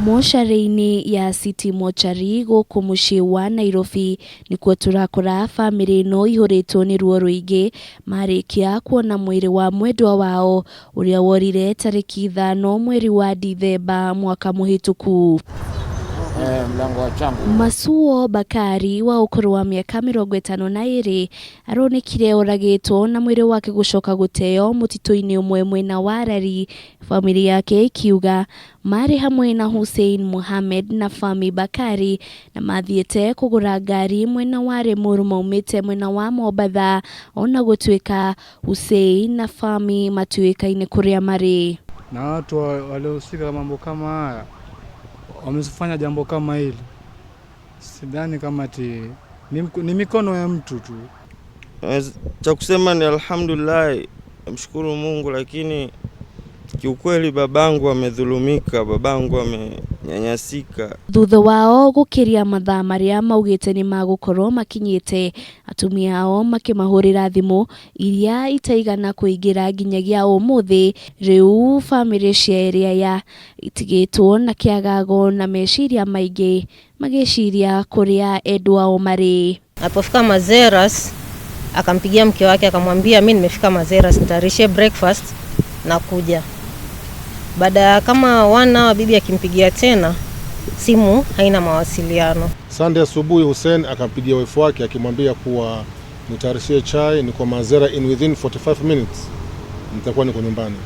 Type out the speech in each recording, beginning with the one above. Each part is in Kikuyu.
Mocarĩ-inĩ ya City Mortuary gũkũ mũciĩ wa Nairobi nĩkuo tũrakora bamĩrĩ ĩno ihũrĩtwo nĩ ruo rũingĩ marĩkia kuona mwĩrĩ wa mwendwa wao ũrĩa worire tarĩki 5 mweri wa Dithemba mwaka mũhĩtũku. Mlango wa changu. Masuo Bakari wa ũkũrũ wa mĩaka 52 aronekire oragĩtwo na mwĩrĩ wake gũcoka gũteo mũtitũ-inĩ ũmwe mwena wa Rari. Bamĩrĩ yake ikiuga marĩ hamwe na Hussein Mohamed na Fahmi Bakari na mathiĩte kũgũra ngari mwena wa Limuru maumĩte mwena wa Mombatha ona gũtuĩka Hussein na Fahmi matiũĩkaine kũrĩa marĩ. Na watu waliohusika mambo kama haya wamefanya jambo kama hili, sidhani kama ti ni mikono ya mtu tu. Cha kusema ni alhamdulillah, mshukuru Mungu, lakini kiukweli babangu amedhulumika, babangu amenyanyasika. Thutha wao gũkĩria mathaa marĩa maugĩte nĩ magũkorwo makinyĩte, atumia ao makĩmahũrĩra thimũ iria itaigana kũingĩra nginyagia ũmũthĩ. Rĩu bamĩrĩ cia erĩ aya itigĩtwo na kĩagago na meciria maingĩ magĩciria kũrĩa endwa ao marĩ. Alipofika Mazeras akampigia mke wake akamwambia, mimi nimefika Mazeras, nitayarishie breakfast na kuja. Baada ya kama 1 hour bibi akimpigia tena simu haina mawasiliano. Sunday asubuhi Hussein akampigia wife wake akimwambia kuwa nitayarishie chai, niko Mazera in within 45 minutes nitakuwa niko nyumbani.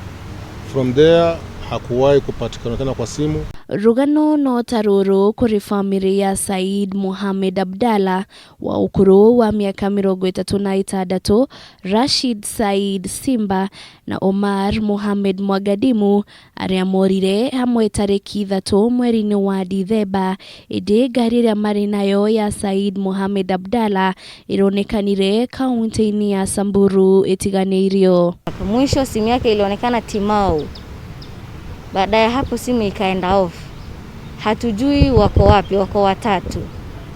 From there hakuwahi kupatikana tena kwa simu. Rugano no ta rũrũ kũrĩ bamĩrĩ ya Said Mohamed Abdalla wa ũkũrũ wa mĩaka 36, Rashid Said Simba na Omar Mohamed Mwagadimu arĩa morire hamwe tarĩki 3 mweri-inĩ wa Dithemba, ĩndĩ ngari ĩrĩa marĩ nayo ya Said Mohamed Abdalla ĩronekanire kaunti-inĩ ya Samburu ĩtiganĩirio. Mwisho simu yake ilionekana Timau. Baada ya hapo simu ikaenda off. Hatujui wako wapi, wako watatu.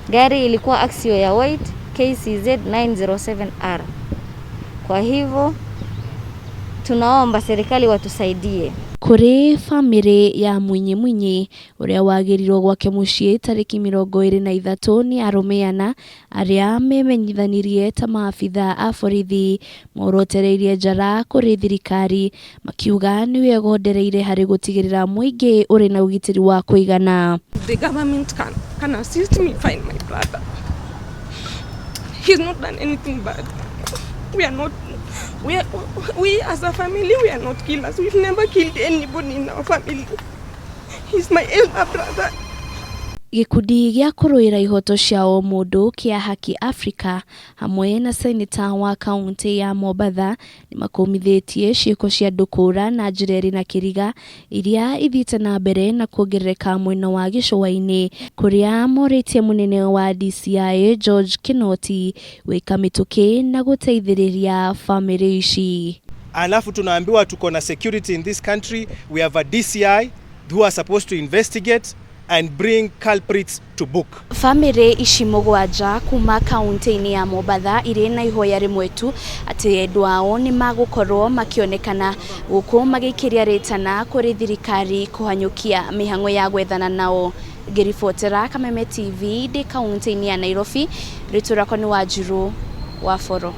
Gari ilikuwa Axio ya white KCZ 907R. Kwa hivyo tunaomba serikali watusaidie. Kũrĩ bamĩrĩ ya Mwinyi Mwinyi ũrĩa wagĩrirwo gwake mũciĩ tarĩki 23 nĩ arũme ana arĩa memenyithanirie ta maabitha a borithi morotereirie njara kũrĩ thirikari makiuga nĩwe ĩgondereire harĩ gũtigĩrĩra mũingĩ ũrĩ na ũgitĩri wa kũigana. The government can assist me find my brother. He's not done anything bad. We are not, we are, we as a family, we are not killers. We've never killed anybody in our family. He's my elder brother. Gĩkundi gĩa kũrũĩra ihoto cia ũmũndũ kĩa Haki Africa hamwe na seneta wa kaunti ya Mombatha nĩmakũmithĩtie ciĩko cia andũ kũũra na njĩra ĩrĩ na kĩriga iria ithiĩte na mbere na kuongerereka mwena wa gĩcũa-inĩ kũrĩa morĩtie mũnene wa DCI George Kinoti gwĩka mĩtũkĩ na gũteithĩrĩria bamĩrĩ ici. Alafu tunaambiwa tuko na security in this country, we have a DCI who are supposed to investigate and bring culprits to book. Bamĩrĩ ici 7 kuma kaunti-inĩ ya Mombatha irĩ na ihoya rĩmwe tu atĩ endwa ao nĩ magũkorwo makĩonekana gũkũ magĩikĩria rĩtana kũrĩ thirikari kũhanyũkia mĩhang'o ya gwethana nao. Ngĩribotera Kameme TV ndĩ kaunti-inĩ ya Nairobi, rĩtwa rĩakwa nĩ Wanjiru wa Boro.